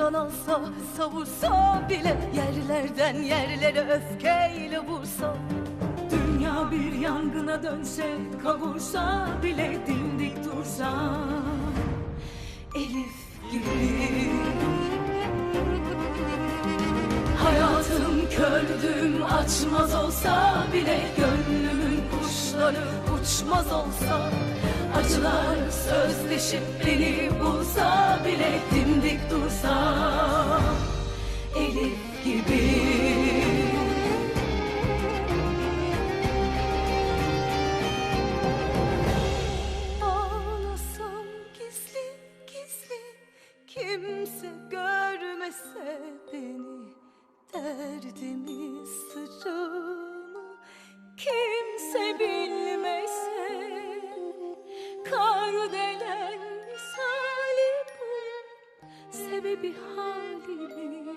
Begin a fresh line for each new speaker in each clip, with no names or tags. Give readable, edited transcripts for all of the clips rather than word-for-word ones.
Başımdan alsa, savursa bile, yerlerden yerlere öfkeyle vursa, dünya bir yangına dönse, kavursa bile, dimdik dursa, Elif gibi. Hayatım kördüm açmaz olsa bile, gönlümün kuşları uçmaz olsa, acılar sözleşip beni bulsa bile, dimdik dursa, Elif gibi. Ağlasam gizli gizli, kimse görmese beni, derdimi sırrımı kimse bilmese, kardelen misali bu, sebebi halimi,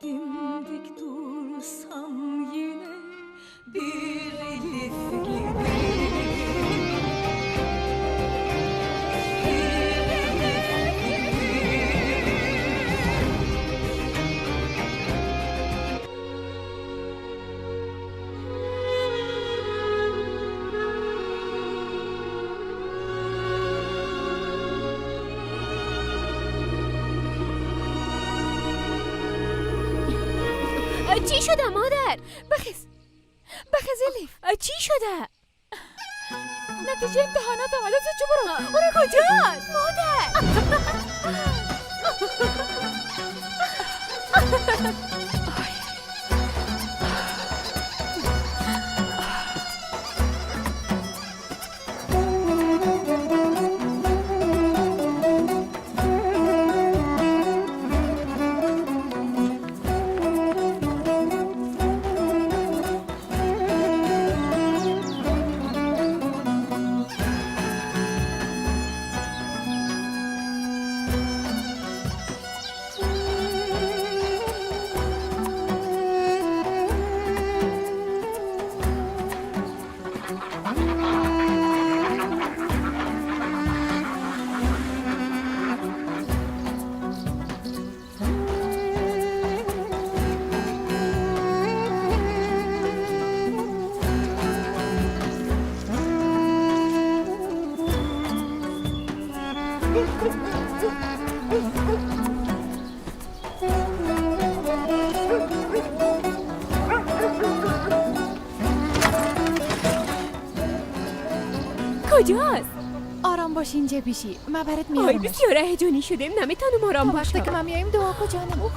dimdik dursam yine bir Elif gibi.
چی شده مادر؟
بخیز بخیز الیف.
چی شده؟
نتیجه امتحانات آمده. تو چه برو؟
اون کجاست؟ مادر. کجاست؟
آرام باش اینجا بیشی، من برات
آی
میارمش.
بسیار هیجانی شدیم، نمیتونم آرام
تا وقتی
باشم.
که من میایم دعا کن جانم.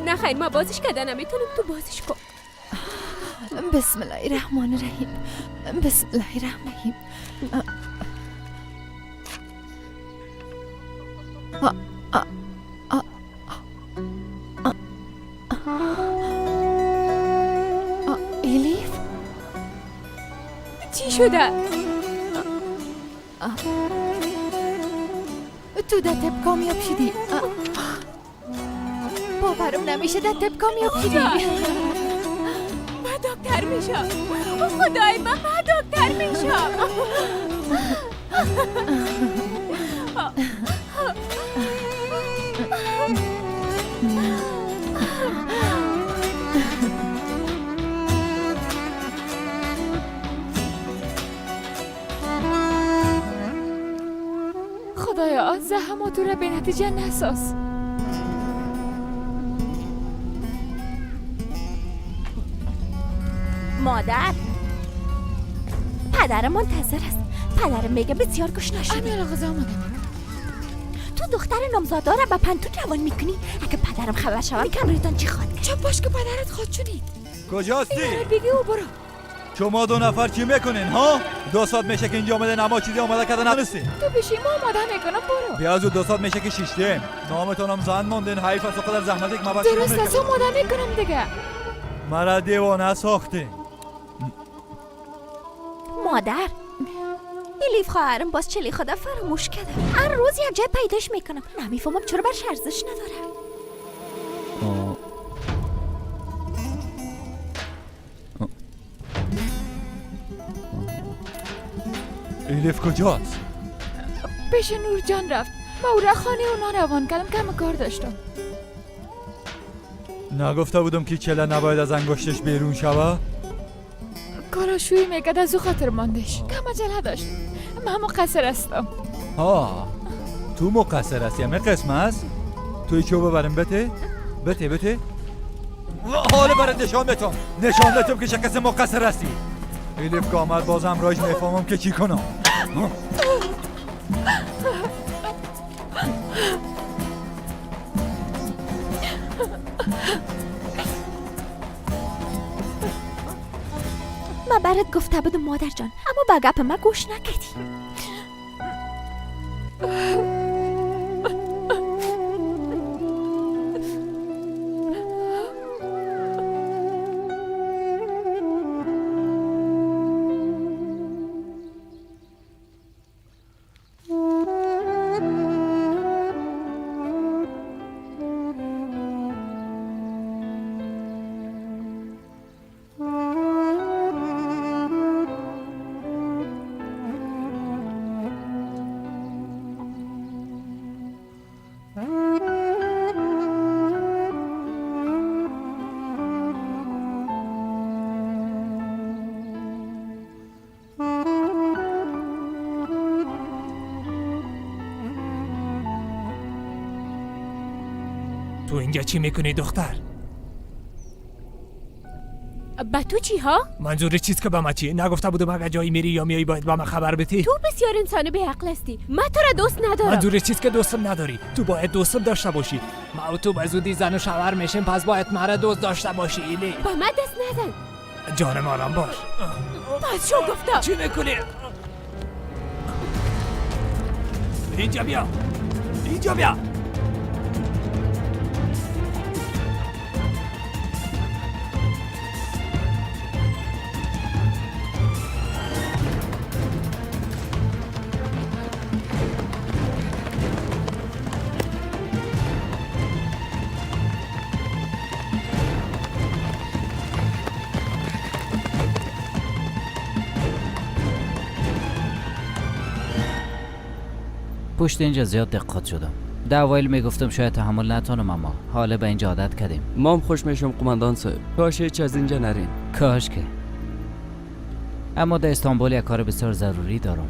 نه خیر، ما بازش کردن نمیتونم، تو بازش کن.
بسم الله الرحمن الرحیم، بسم الله الرحمن الرحیم. الیف
چی شده؟
تو در تب کامیاب شدی. باورم نمیشه در تب کامیاب شدی.
من دکتر میشم. خدای من، من دکتر میشم.
خدایا زحمات را به نتیجه نساز.
مادر، پدرم منتظر است. پدرم میگه بسیار گشنه شدی.
امیال غذا آماده.
تو دختر نامزاده را به پنتون روان میکنی؟ اگه پدرم خبر شود میکن رویتان چی خواد کرد.
چپ باش که پدرت خواد چونید.
کجاستی؟
بگی و برو.
شما دو نفر چی میکنین ها؟ 2 ساعت میشه که اینجا آمده، نما چیزی آماده کرده نرسید.
تو بشی ما آماده میکنم برو.
بیا زود، 2 ساعت میشه که شیشتیم. نامتونم زن ماندین، حیف از قدر زحمتی که ما بر شما
درست است،
میکشم.
آماده میکنم دیگه.
مرا دیوانه ساختی.
مادر، الیف خواهرم باز چلی خدا فراموش کرده. هر روز یک جای پیداش میکنم. نمیفهمم چرا برش ارزش نداره.
الیف کجاست؟
پیش نور جان رفت. ما او را خانه اونا روان کردم، کم کار داشتم.
نگفته بودم که چله نباید از انگشتش بیرون شوه؟
کاراشویی میکرد، از او خاطر ماندش. کم عجله داشت. من مقصر هستم.
ها تو مقصر هستی، همه قسم است؟ توی چو ببرم بته؟ بته بته؟ حالا برات نشان بتم، نشان بتم که چه کس مقصر هستی. الیف که آمد بازم رایج میفهمم که چی کنم.
من برات گفته بودم مادر جان، اما به گپ من گوش نکردی.
تو اینجا چی میکنی دختر؟
به تو چی ها؟
منظور چیست که به من چی؟ نگفته بودم اگه جایی میری یا میایی باید به من خبر بدی؟
تو بسیار انسان بی‌عقل هستی. من تو را دوست ندارم.
منظور چیست که دوستم نداری؟ تو باید دوستم داشته باشی. ما و تو به زودی زن و شوهر میشیم، پس باید مرا دوست داشته باشی. ایلی
به من دست نزن.
جانم آرام باش.
پس شو گفتم.
چی میکنی؟ اینجا بیا، اینجا بیا.
پشت اینجا زیاد دقت شدم. در اوایل میگفتم شاید تحمل نتونم، اما حالا به اینجا عادت کردیم.
ما هم خوش میشم قماندان صاحب. کاش هیچ از اینجا نرین.
کاش که. اما در استانبول یک کار بسیار ضروری دارم.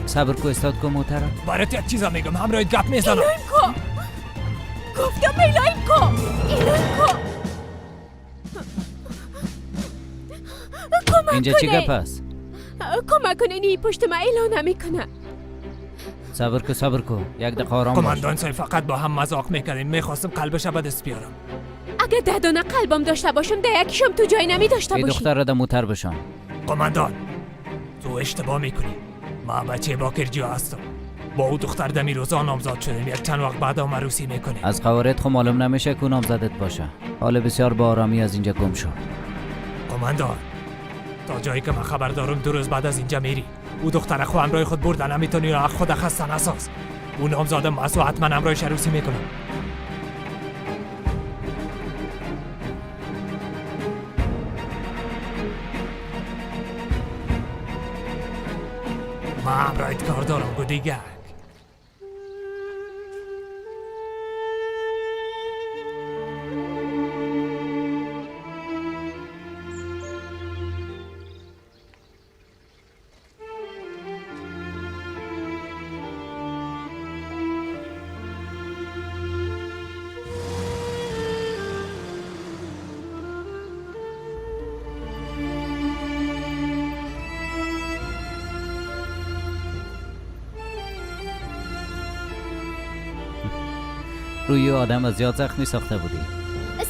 صبر کو استاد کو محترم.
برات یک چیزا میگم، همراه گپ میزنم.
ایلایم کو، گفتم ایلایم کو، ایلایم کو. کمک
اینجا چی گپ است؟
کمک کنه، این پشت من اعلان نمیکنه.
صبر کو، صبر کو، یک دقیقه آرام باش.
قماندان صاحب فقط با هم مذاق میکردیم، میخواستم قلبش به دست بیارم.
اگه 10 دانه قلبم داشته باشم ده یکیشم تو جای نمی داشته باشی.
دختر را در موتر بشان.
قماندان تو اشتباه میکنی. ما بچه باکرجی هستم. با او دختر دمی روزا نامزاد شدیم. یک چند وقت بعد هم عروسی میکنیم.
از قوارت خو معلوم نمیشه که نامزدت باشه. حالا بسیار با آرامی از اینجا گم شد.
قماندان تا جایی که من خبر دارم 2 روز بعد از اینجا میری. او دختر خو همراه خود بردن نمیتونی را خود خسته نساز. او نامزادم مسو حتما همراهش عروسی میکنم. من همراهت کار دارم گودیگک.
روی آدم زیاد زخمی ساخته بودی.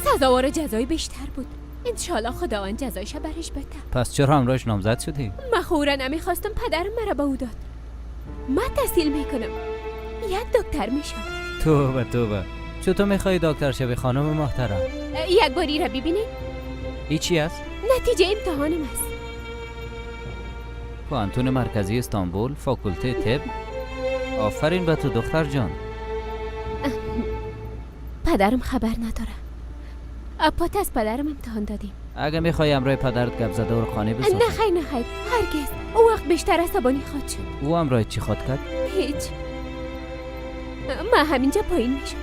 سزاوار جزای بیشتر بود. انشالله خداوند جزایش برش بده.
پس چرا همراهش نامزد شدی؟
من خوره نمیخواستم، پدرم مرا به او داد. من تحصیل میکنم، یک دکتر میشم.
توبه توبه، چطور میخوای دکتر شوی خانم محترم؟
یک باری را ببینید.
ای چی است؟
نتیجه امتحانم است.
پوهنتون مرکزی استانبول، فاکولته طب. آفرین به تو دختر جان.
پدرم خبر نداره. پات از پدرم امتحان دادیم.
اگه میخوای امرای پدرت گپ زده و خانه بسازی.
نه خیر نه خیر، هرگز. او وقت بیشتر عصبانی خواهد شد.
او امرای چی خواد کرد؟
هیچ. من همینجا پایین میشم.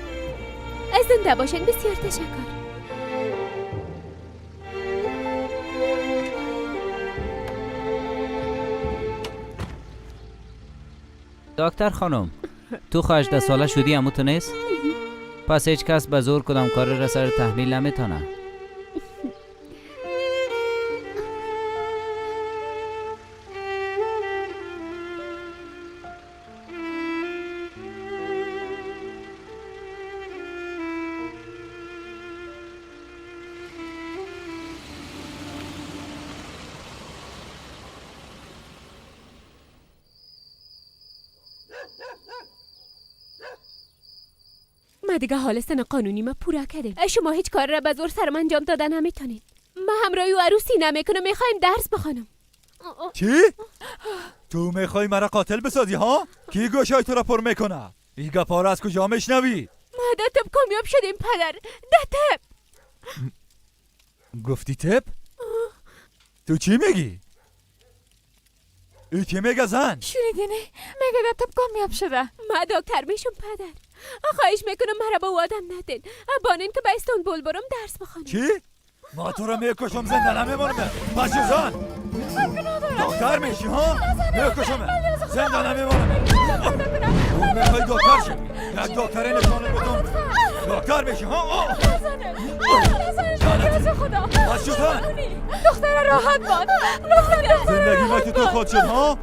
زنده باشین، بسیار تشکر.
دکتر خانم، تو 18 ساله شدی امو تو نیست؟ پس هیچ کس به زور کدام کار را سر تحمیل نمیتونه.
ما دیگه حال سن قانونی ما پورا کردیم. شما هیچ کار را به زور سرم انجام دادن نمیتونید. ما همراهی و عروسی نمیکنم، میخوایم درس بخوانم.
چی؟ تو میخوای مرا قاتل بسازی ها؟ کی گوشای تو را پر میکنه؟ این گپا را از کجا میشنوی؟
ما در طب کامیاب شدیم پدر، در طب.
گفتی طب؟ تو چی میگی؟ ای چی میگه زن؟
شنیدی نه؟ میگه در طب کامیاب شده.
ما دکتر میشم پدر. خواهش میکنم مرا با آدم ندین. بانین که به استانبول برم درس بخوانم.
چی؟ ما تو را میکشم، زنده نمیمانم. پس زن دکتر میشی ها؟ میکشم، زنده نمیمانم. میخوای دکتر شی؟ یک دکتر نشانه بدم. دکتر میشی ها؟ پس زن
دختر راحت باد.
زندگی ما تو خود شد ها؟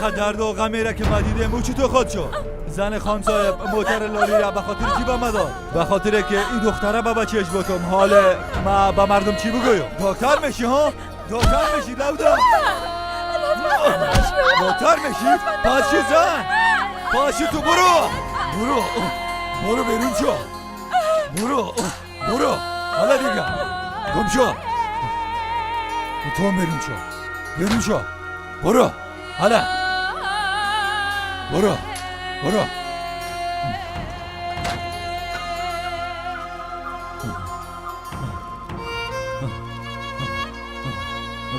قدر و غمی را که ما دیدیم او تو خود شد. زن خان صاحب موتر لالی را به خاطر چی به ما داد؟ به خاطر که این دختره به بچهش بتم. حال ما به مردم چی بگویم؟ دکتر میشی ها؟ دکتر میشی لودا؟ دکتر میشی؟ پاشو زن، پاشو تو برو برو برو بیرون شو، برو برو. حالا دیگه گم شو، تو بیرون شو، بیرون شو، برو حالا، برو برو.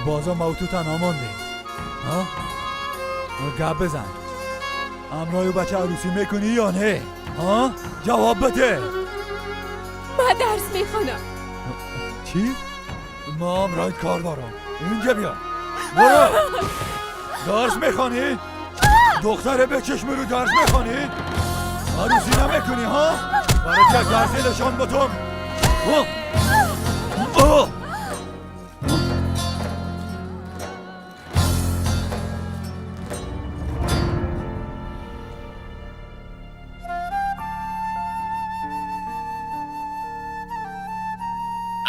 بازم ما تو تنها ماندیم ها؟ گپ بزن. امرای بچه عروسی میکنی یا نه؟ ها؟ جواب بده.
ما درس میخوانم.
چی؟ ما امرای کار دارم. اینجا بیا. برو. درس میخوانی؟ دختره به چشم رو درس میخوانی؟ عروسی نمیکنی ها؟ برای که درسی نشان بتم.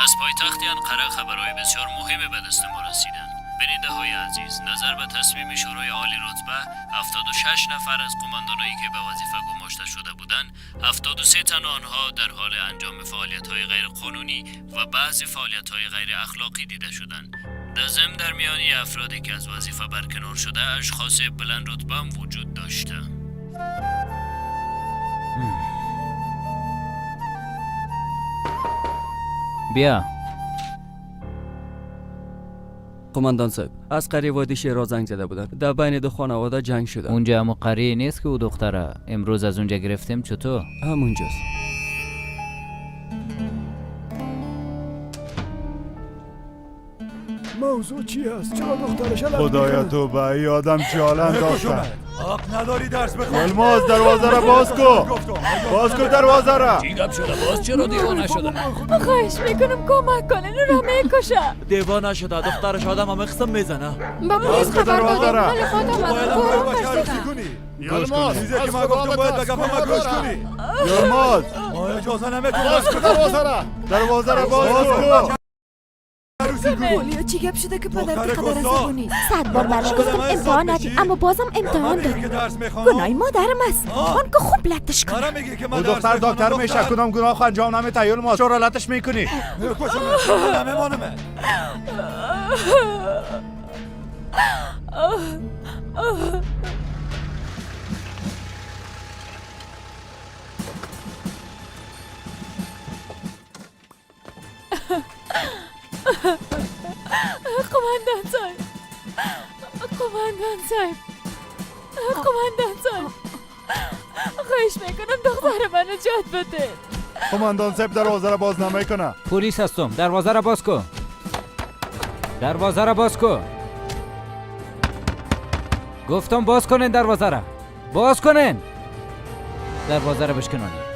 از پایتخت انقره خبرهای بسیار مهم به دست ما رسیدند. بیننده های عزیز، نظر به تصمیم شورای عالی رتبه 76 نفر از قماندانایی که به وظیفه گماشته شده بودند، 73 تن آنها در حال انجام فعالیت‌های غیر قانونی و بعضی فعالیت‌های غیر اخلاقی دیده شدند. در ضمن در میان افرادی که از وظیفه برکنار شده، اشخاص بلند رتبه هم وجود داشته.
بیا.
قماندان صاحب، از قریه وادی شیراز زنگ زده بودن. در بین دو خانواده جنگ شده.
اونجا همون قریه نیست که او دختره امروز از اونجا گرفتیم؟ چطور؟
همونجاست.
موضوع چی است؟ چرا دخترش
خدایا تو به ای آدم چاله انداختن.
حق نداری درس بخوانی.
یلماز دروازه را باز کو. باز کو دروازه را.
چی گپ شده؟ باز چرا دیوانه شده؟
خواهش میکنم کمک کنین، رو میکشه.
دیوانه شده دخترش، آدم هم قسم میزنه.
با پلیس خبر دادیم، حال خود آمد.
یلماز
چیزی که من گفتم باید به گپ ما گوش کنی.
یلماز
ما اجازه نمیتونم.
باز کو دروازه را. دروازه را باز کو.
کنه.
ولیا چی گپ شده که پدر قدر عصبانی؟
100 بار برش گفتم امتحان ندی، اما بازم امتحان داد. گناه مادرم است، آن که خوب لتش کنه.
او دختر دکتر میشه، کدام گناه انجام نمیده یلماز؟ چرا لتش میکنی؟
قماندان صاحب، قماندان صاحب، قماندان صاحب، خواهش میکنم دختر من نجات بده.
قماندان صاحب دروازه را باز نمیکنه.
پلیس هستم، دروازه را باز کن. دروازه را باز کن. گفتم باز کنین دروازه را. باز کنین. دروازه را بشکنانید.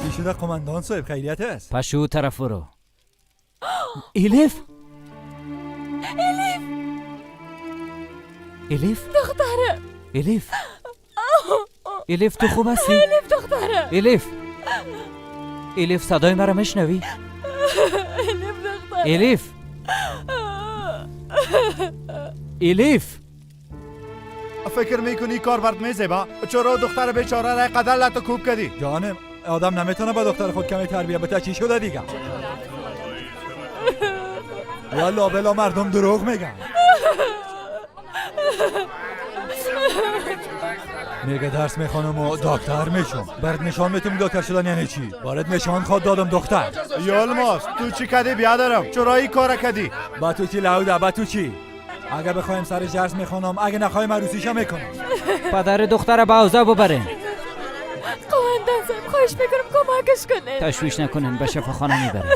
چی شده قماندان صاحب؟ خیریت است؟
پشو طرف برو. الیف،
الیف،
الیف
دختره،
الیف، الیف تو خوب هستی؟
الیف دختره،
الیف، الیف صدای مرا میشنوی؟
الیف دختره،
الیف، الیف.
فکر میکنی کار برد میزیبا؟ چرا دختر بیچاره را قدر لط و کوب کردی؟
جانم آدم نمیتونه با دختر خود کمی تربیت بده. چی شده دیگه؟ والا بلا مردم دروغ میگن. میگه درس میخوانم و دکتر میشم. برات نشان میتم دکتر شدن یعنی چی؟ برات نشان خواد دادم دختر.
یلماز تو چی کردی بیادرم؟ چرا این کار کردی؟
با تو چی لاودا؟ با تو چی؟ اگه بخوایم سرش درس میخوانم، اگه نخوایم عروسیشو میکنم.
پدر دختر به حوزه ببرین.
قماندان صاحب خواهش میکنم کمکش کنه.
تشویش نکنین، به شفاخانه میبرم.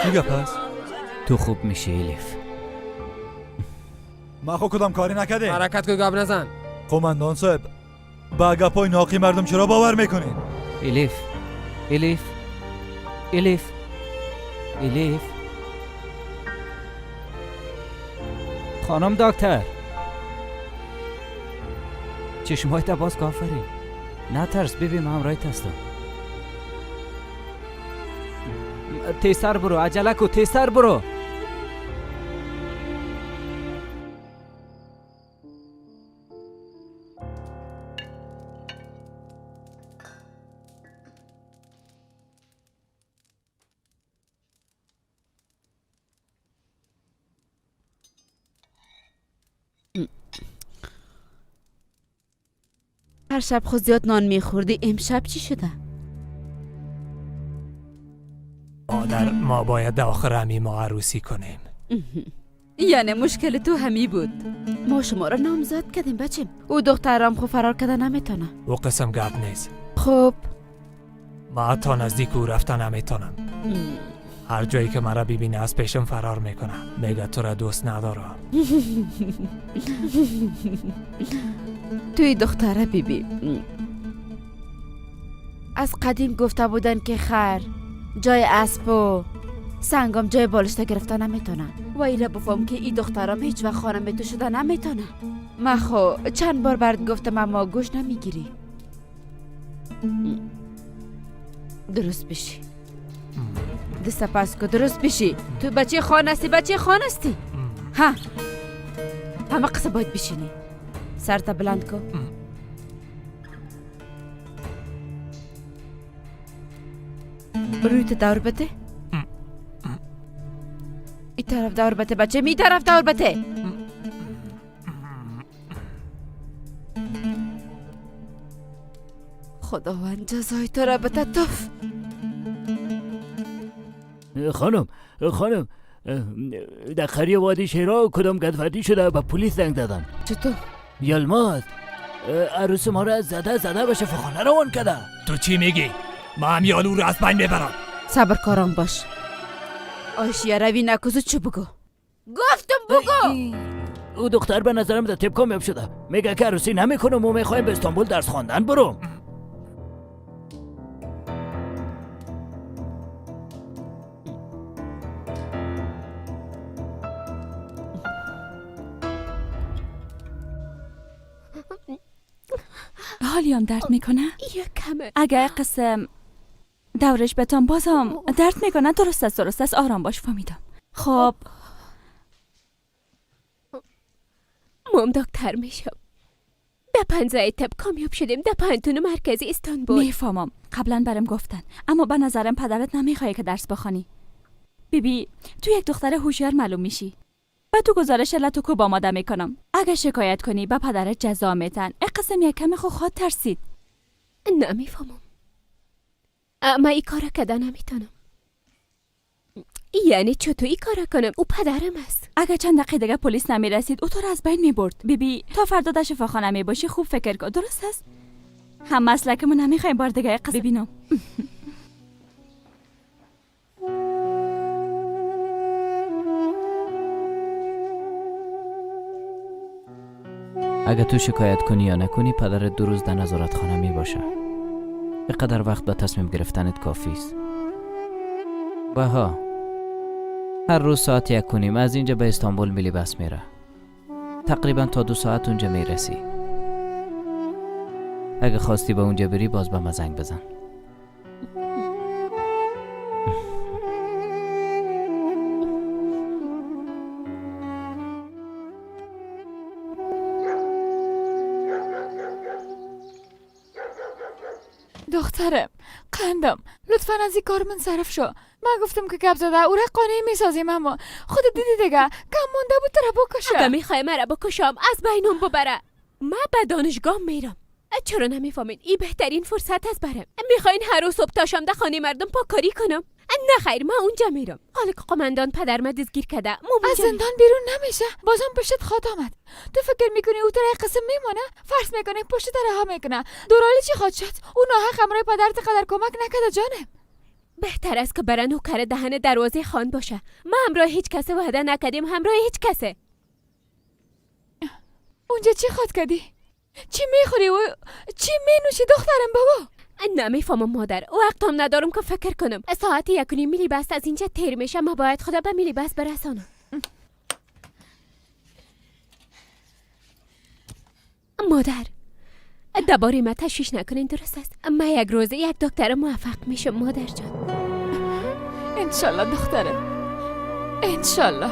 چی گپ است؟
تو خوب میشی الیف.
ما خو کدام کاری نکردیم.
حرکت کو، گپ نزن.
قماندان صاحب با گپای ناقی مردم چرا باور میکنین؟
الیف، الیف، الیف، الیف. خانم دکتر چشمایت باز کن. آفرین، نترس ببین من همراهت هستم. تیزتر برو، عجله کو، تیزتر برو.
هر شب خود زیاد نان میخوردی، امشب چی شده؟
مادر ما باید آخر همی ما عروسی کنیم.
یعنی مشکل تو همی بود. ما شما را نامزد کردیم بچیم. او دخترم خو فرار کرده نمیتونه.
او قسم گپ نیست.
خب
ما تا نزدیک او رفتن نمیتونم. هر جایی که مرا ببینه از پیشم فرار میکنه. میگه تو را دوست ندارم.
توی دختره بیبی از قدیم گفته بودن که خر جای اسب و سنگام جای بالشته گرفته نمیتونه. و ایره بفهم که این دخترام هیچ وقت خانم تو شده نمیتونه. من خو چند بار برات گفتم اما گوش نمیگیری. درست بشی، دست پس کو، درست بشی. تو بچه خان هستی، بچه خان هستی. ها همه قصه باید بشینی. سرت بلند کو. روی تو دور بده. این طرف دور بده بچه، می طرف دور بده. خداوند جزای تو را بده. توف.
خانم، خانم در قریه وادی شیرا کدام گدفردی شده به پلیس زنگ زدن.
چطور؟
یلماز عروس ما را زده زده به شفاخانه روان کرده.
تو چی میگی؟ ما هم یالو رو از بین میبرم.
صبر کارم باش. آشیا روی نکوزو چو بگو؟ گفتم بگو.
او دختر به نظرم در تپ کامیاب شده. میگه که عروسی نمیکنم و میخوایم به استانبول درس خواندن برم.
حالیام درد میکنه؟
یک کمه.
اگه قسم
دورش بتام بازم درد میکنه. درست است درست است، آرام باش. فهمیدم. خب
مام دکتر میشم. در پنزه طب کامیاب شدیم در پانتون مرکزی استانبول.
میفهمم، قبلا برم گفتن، اما به نظرم پدرت نمیخواد که درس بخوانی. بیبی تو یک دختر هوشیار معلوم میشی. به تو گزارش لط و کوب آماده میکنم. اگه شکایت کنی به پدرت جزا میتن. قسم یک کم خود ترسید.
نمیفهمم. اما ای کارا کده نمیتونم. یعنی چطور ای کارا کنم؟ او پدرم است.
اگه چند دقیقه دیگه پلیس نمیرسید او تو را از بین میبرد. بیبی تا فردا در شفاخانه میباشی، خوب فکر کن. درست است؟ هم مسلکمون نمیخوایم بار دیگه قصه ببینم.
اگه تو شکایت کنی یا نکنی پدرت 2 روز در نظارتخانه می باشه. اینقدر وقت به تصمیم گرفتنت کافی است. بها هر روز ساعت 1:30 از اینجا به استانبول میلی بس میره. تقریبا تا 2 ساعت اونجا میرسی. اگه خواستی به اونجا بری باز به ما زنگ بزن.
دخترم قندم، لطفا از این کار منصرف شو. من گفتم که گپ زده او را قانع میسازیم، اما خودت دیدی دیگه کم مونده بود تو را بکشه.
اگه میخوای مرا بکشم از بینم ببره. من به دانشگاه میرم. چرا نمیفهمین؟ این بهترین فرصت است برم. میخواین هر روز صبح تا شام در خانه مردم پاکاری کنم؟ نه خیر، من اونجا میرم. حالا که قماندان پدرم دستگیر کرده
از زندان بیرون نمیشه. بازم پشت خواد آمد. تو فکر میکنی او تو را قسم میمانه؟ فرض میکنه پشت رها میکنه. دورالی چی خواد شد؟ او ناحق همراه پدرت قدر کمک نکرده جانم.
بهتر است که برن نوکر دهن دروازه خان باشه. ما همراه هیچ کس وعده نکردیم، همراه هیچ کسه.
اونجا چی خواد کردی؟ چی میخوری و چی مینوشی دخترم بابا؟
نمیفهمم مادر، وقتم ندارم که فکر کنم. ساعت 1:30 میلی بس از اینجا تیر میشه. ما باید خدا به میلی بس برسانم. مادر درباره ما تشویش نکنین، درست است؟ ما یک روز یک دکتر موفق میشم مادر جان.
انشالله دخترم، انشالله.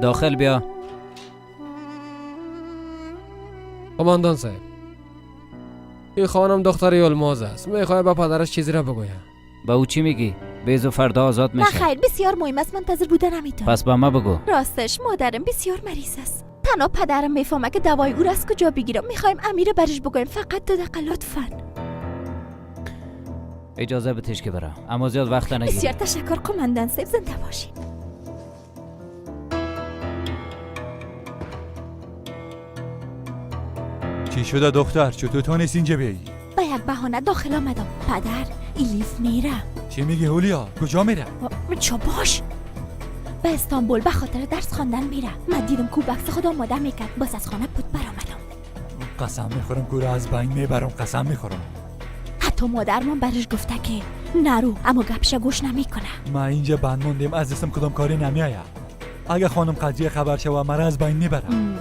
داخل بیا.
قماندان صاحب، این خانم دختر یلماز است. میخواد به پدرش چیزی را بگوید.
به او چی میگی؟ بیزو فردا آزاد میشه.
نه خیر، بسیار مهم است، منتظر بوده نمیتونم.
پس با ما بگو.
راستش مادرم بسیار مریض است. تنها پدرم میفهمه که دوای او را از کجا بگیرم. میخوایم امیر برش بگویم. فقط 2 دقیقه لطفاً.
اجازه بتش که برم، اما زیاد وقت نگیر.
بسیار تشکر قماندان صاحب، زنده باشید.
چی شده دختر؟ چطور تونست اینجا بیایی؟
با یک بهانه داخل آمدم. پدر ایلیف میره.
چی میگی هولیا؟ کجا میره؟
چو باش، به استانبول به خاطر درس خواندن میره. من دیدم کو بکس خود آماده میکرد، باز از خانه بود برآمدم.
قسم میخورم کو از بین میبرم، قسم میخورم.
حتی مادرمان برش گفته که نرو، اما گپش گوش نمیکنه.
ما اینجا بند موندیم، از دستم کدام کاری نمیآید. اگه خانم قضیه خبر شوه مرا از بین میبرم.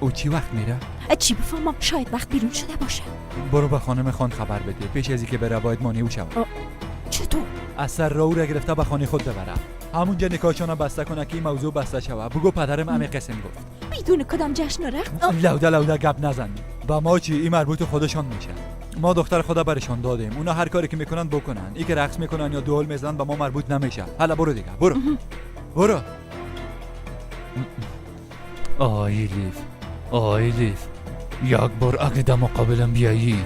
او چی وقت میره؟
چی بفهمم، شاید وقت بیرون شده باشه.
برو به خانم خان خبر بده، پیش از اینکه بره باید مانع او شود.
چطور؟
از سر رو را گرفته به خانه خود ببره. همونجا نکاحشان بسته کنه که این موضوع بسته شود. بگو پدرم امی قسم گفت.
بدون کدام جشن و رقص؟
لوده لوده گپ نزن. با ما چی؟ این مربوط خودشان میشه. ما دختر خدا برشان دادیم. اونا هر کاری که میکنن بکنن. ای که رقص میکنن یا دهل میزنن به ما مربوط نمیشه. حالا برو دیگه، برو. برو.
آی لیف، آی لیف، یک بار اگه در مقابلم بیایی.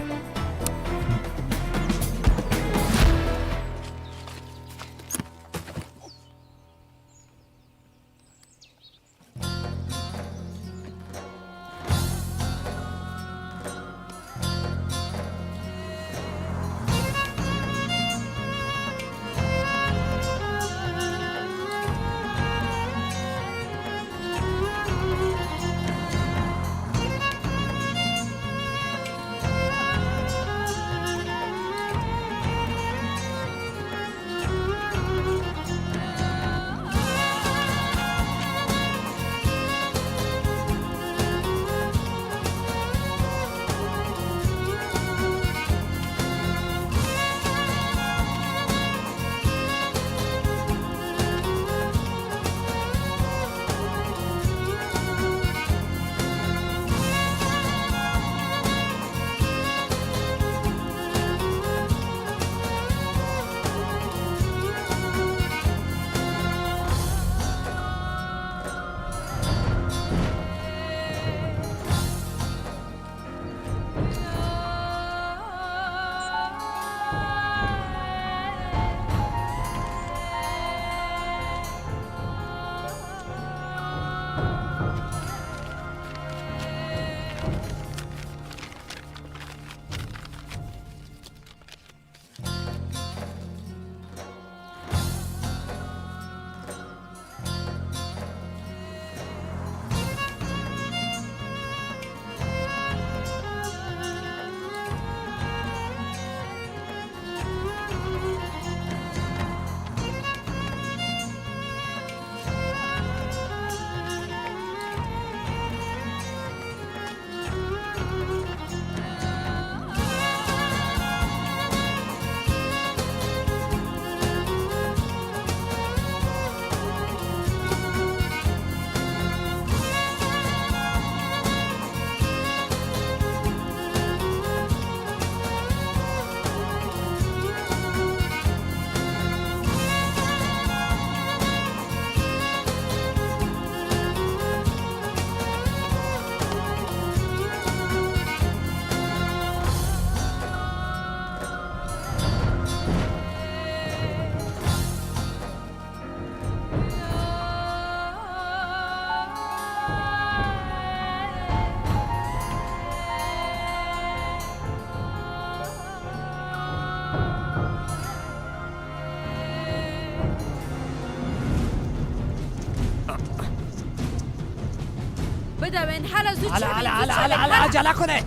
بدوین حالا زود
حالا حالا حالا حالا حالا عجله کنه،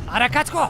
حرکت کن.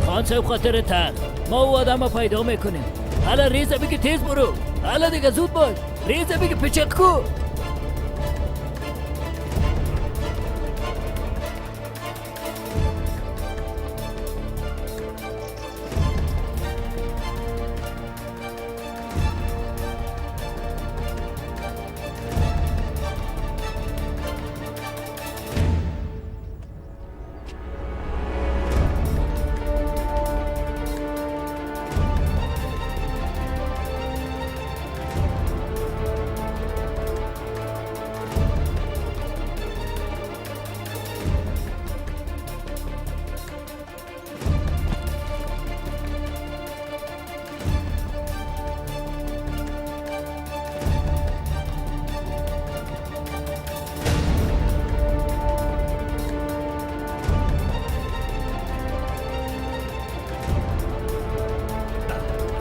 خان صاحب خاطر تخت ما او آدم رو پیدا میکنیم. حالا ریزه بگی تیز برو، حالا دیگه زود باش، ریزه بگی پچق کو.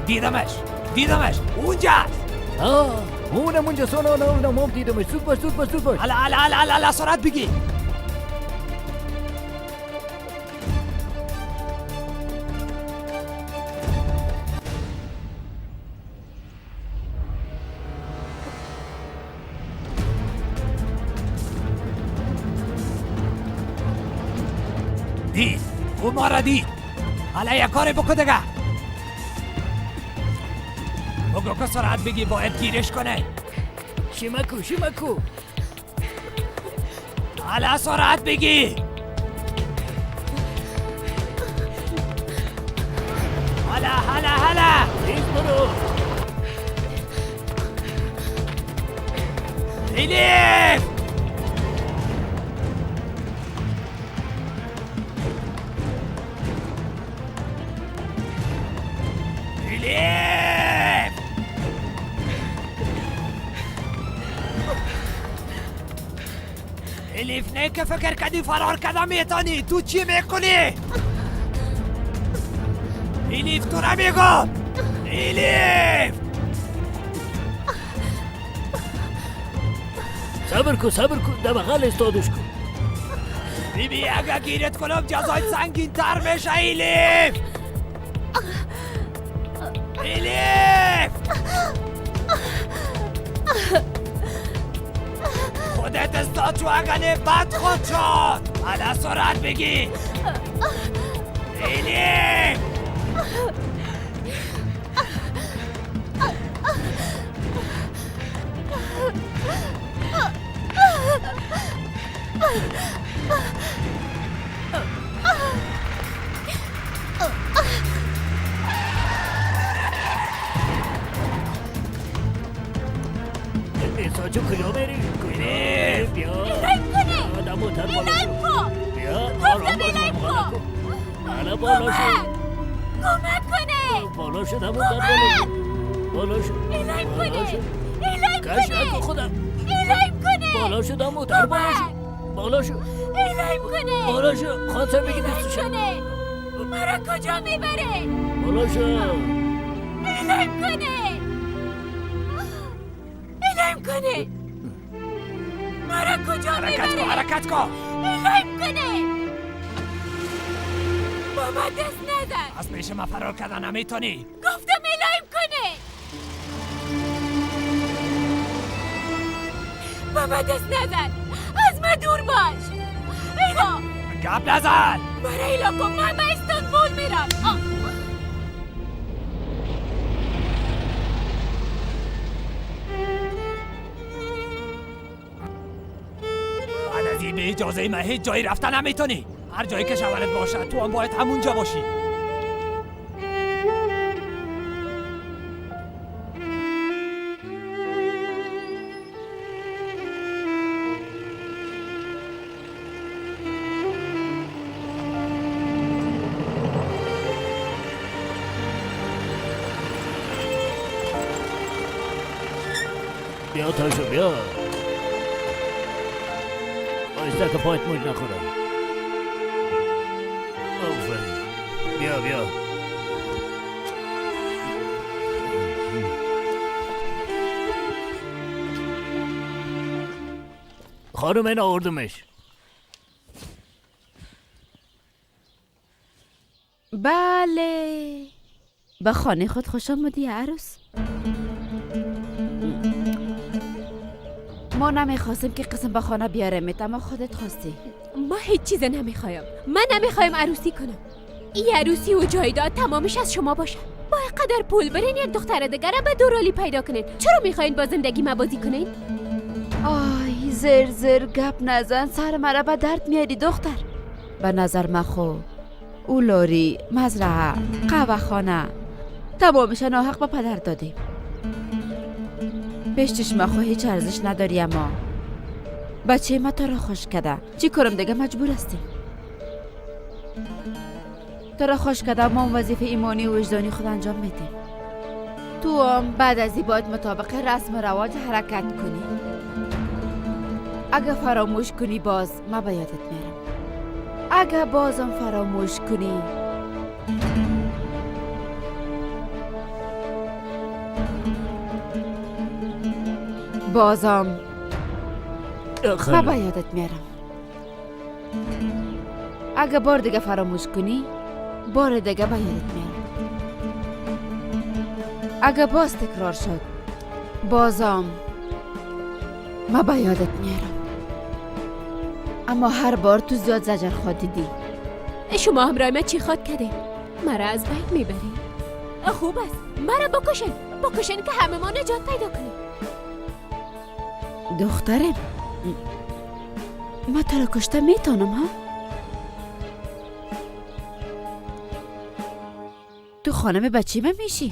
دیدمش دیدمش اونجاست.
اونم اونجا سونا اونم هم دیدمش. زود باش زود باش زود باش.
هلا هلا هلا هلا سرعت بگی. دید او ما را دید. حالا یک کاری بکن دیگه. بگو که سرعت بگی باید گیرش کنه.
شیمکو شیمکو.
حالا سرعت بگی. حالا حالا حالا
تیز برو.
الیف الیف الیف نه که فکر کردی فرار کردم میتونی. تو چی میکنی؟ الیف تو را میگم. الیف
صبر کن صبر کن در بغل استادش کن.
بیبی اگه گیرت کنم جزای سنگین تر میشه. الیف الیف خودت استاد شو اگه نه بد خود شد. حالا سرعت بگی. الیف
ساجو کجا میری؟
الیف
بیا
ایلایم کن.
بیا
گفتم ایلایم کن.
حالا بالا شو.
کمک کنه.
بالا شو دمو در بالا شو. بالا شو.
ایلایم کنه. ایلایم کنه.
خودم.
ایلایم کنه.
بالا شو دمو در بالا شو. بالا شو.
ایلایم کنه.
بالا شو. خان صاحب بگی دستشو.
مرا کجا میبره؟
بالا شو.
ایلایم کنه. ایلایم کنه. مرا کجا میبره؟
حرکت کن.
ایلایم کنه. بابا دست نزن.
از پیش ما فرار کردن نمیتونی.
گفتم ایلایم کنه. بابا دست نزن. از من دور باش. ایلا
گپ نزن.
مرا ایلا کن. من به استانبول میرم.
بعد از این به اجازه من هیچ جایی رفتن نمیتونی. هر جایی که شوهرت باشه تو هم باید همونجا باشی.
بیا تاشو بیا. آیسته که پایت موج نخورم. آفرین. بیا بیا. خانم این آوردمش.
بله به خانه خود خوش آمدی عروس. ما نمیخواستیم که قسم به خانه بیارم اما خودت خواستی.
ما هیچ چیز نمیخوایم. من نمیخوایم عروسی کنم. این عروسی و جایداد تمامش از شما باشه. با قدر پول برین یک دختر دیگر به دورالی پیدا کنین. چرا میخواین با زندگی ما بازی کنین؟
آی زر زر گپ نزن، سر مرا به درد میاری دختر. به نظر من خو او لاری، مزرعه، قهوه خانه تمامش ناحق به پدر دادیم. پیش چشم خو هیچ ارزش نداری اما بچه ما تو را خوش کده. چی کنم دیگه، مجبور هستیم. تو را خوش کده، ما وظیفه ایمانی و وجدانی خود انجام میدیم. تو هم بعد از این باید مطابق رسم و رواج حرکت کنی. اگه فراموش کنی باز ما به یادت میرم. اگه بازم فراموش کنی بازم ما به یادت میارم. اگه بار دیگه فراموش کنی، بار دیگه به یادت میارم. اگه باز تکرار شد، بازم ما به یادت میارم. اما هر بار تو زیاد زجر خواد دیدی.
شما همراه من چی خواد کردین؟ مرا از بین میبرین. خوب است، مرا بکشن، بکشن که همه ما نجات پیدا کنیم.
دخترم، ما تو را کشته میتونم ها؟ تو خانم بچه من میشی.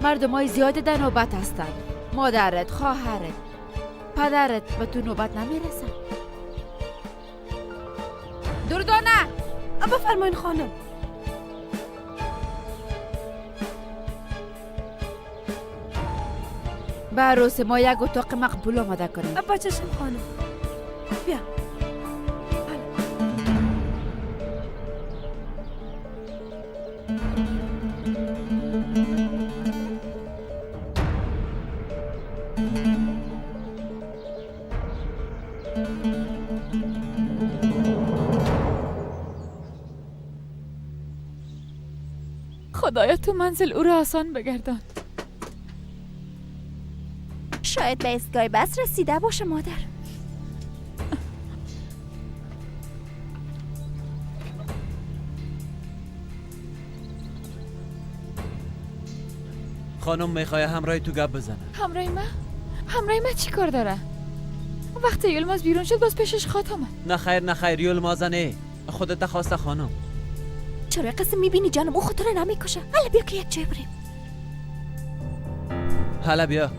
مردم های زیاد در نوبت هستن. مادرت، خواهرت، پدرت به تو نوبت نمیرسن. دردانه
بفرمایین خانم.
به عروس ما یک اتاق مقبول آماده کنیم.
بچشم خانم، بیا.
خدایا تو منزل او را آسان بگردان.
شاید به ایستگاه بس رسیده باشه مادر.
خانم میخواه همراه تو گپ بزنه.
همراه من؟ همراه من چی کار داره؟ وقتی یلماز بیرون شد باز پیشش خواد آمد.
نه خیر نه خیر، یلماز نه، خودت خواسته خانم.
چرا قسم میبینی جانم، او خود رو نمیکشه. حالا بیا که یک جای بریم.
حالا بیا.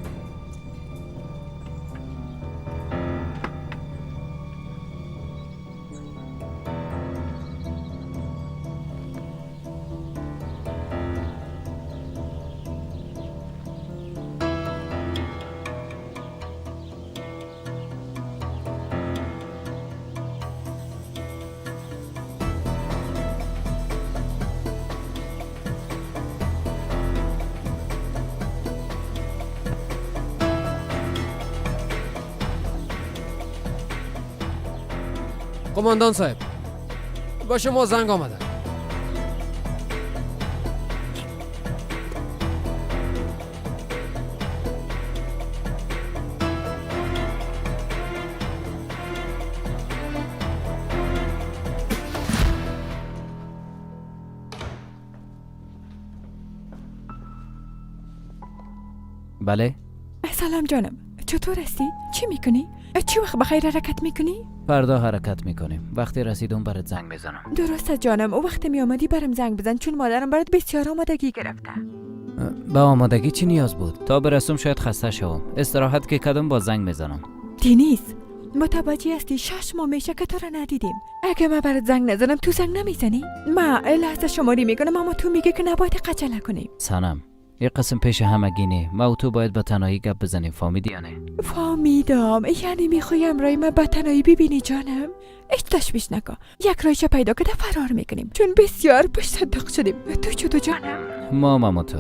قماندان صاحب، با شما زنگ آمده.
بله.
سلام جانم، چطور هستی؟ چی میکنی؟ چی وقت بخیر حرکت میکنی؟
فردا حرکت میکنیم. وقتی رسیدم برات زنگ میزنم.
درسته جانم، او وقتی میآمدی برام زنگ بزن، چون مادرم برات بسیار آمادگی گرفته.
به آمادگی چی نیاز بود؟ تا برسم شاید خسته شوم. استراحت که کدم با زنگ میزنم.
دینیز، متوجه هستی 6 ماه میشه که تو را ندیدیم. اگه من برات زنگ نزنم تو زنگ نمیزنی؟ ما لحظه شماری میکنم، اما تو میگه که نباید قچله کنیم.
سنم، یه قسم پیش همگی نه. ما و تو باید به تنهایی گپ بزنیم، فهمیدی یا نه؟
فهمیدم. یعنی میخوای همراه من به تنهایی ببینی جانم؟ هیچ تشویش نکن، یک راهش پیدا که فرار میکنیم، چون بسیار پشت دق شدیم. تو چطور جانم؟
مامم و تو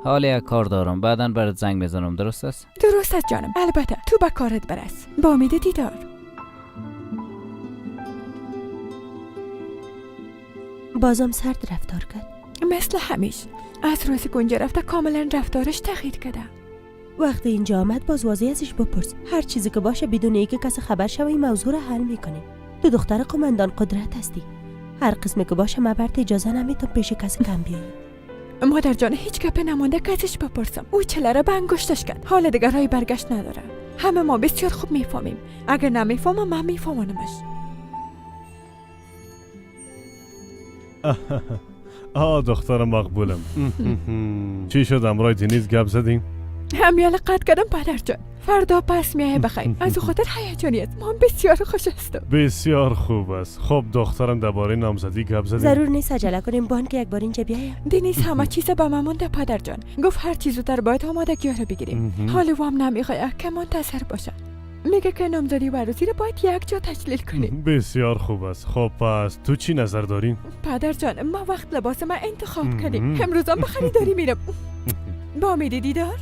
حالا یک کار دارم، بعدا برات زنگ میزنم. درست است؟
درست است جانم، البته تو به کارت برس. با امید دیدار.
بازم سرد رفتار کرد
مثل همیشه. از روز گنجه رفته کاملا رفتارش تغییر کرده.
وقتی اینجا آمد باز واضح ازش بپرس. هر چیزی که باشه بدون اینکه کسی خبر شوه این موضوع رو حل میکنیم. تو دختر قماندان قدرت هستی، هر قسمی که باشه من برات اجازه نمیتم پیش کسی کم بیایی.
مادر جان هیچ گپ نمانده که ازش بپرسم. او چله را به انگشتش کرد، حال دیگر راه برگشت نداره. همه ما بسیار خوب میفهمیم. اگر نمیفهمم من میفهمانمش.
آه دختر مقبولم. چی شد امرای دینیز گپ زدیم؟
همیال قد کردم پدر جان. فردا پس میای بخیر. از او خاطر هیجانی است. ما بسیار خوش هستم.
بسیار خوب است. خب دخترم درباره نامزدی گپ زدیم.
ضرور نیست عجله کنیم، بانک یک بار اینجا بیایم.
دینیز همه چیز به ما مانده پدر جان. گفت هر چیز زودتر باید آمادگی رو بگیریم. حال وام نمیخواد که منتظر باشه. میگه که نامزدی و عروسی رو باید یک جا تجلیل کنیم.
بسیار خوب است. خب پس تو چی نظر داری؟
پدر جان، ما وقت لباس ما انتخاب کردیم. امروز هم به خریداری میرم. با امید دیدار.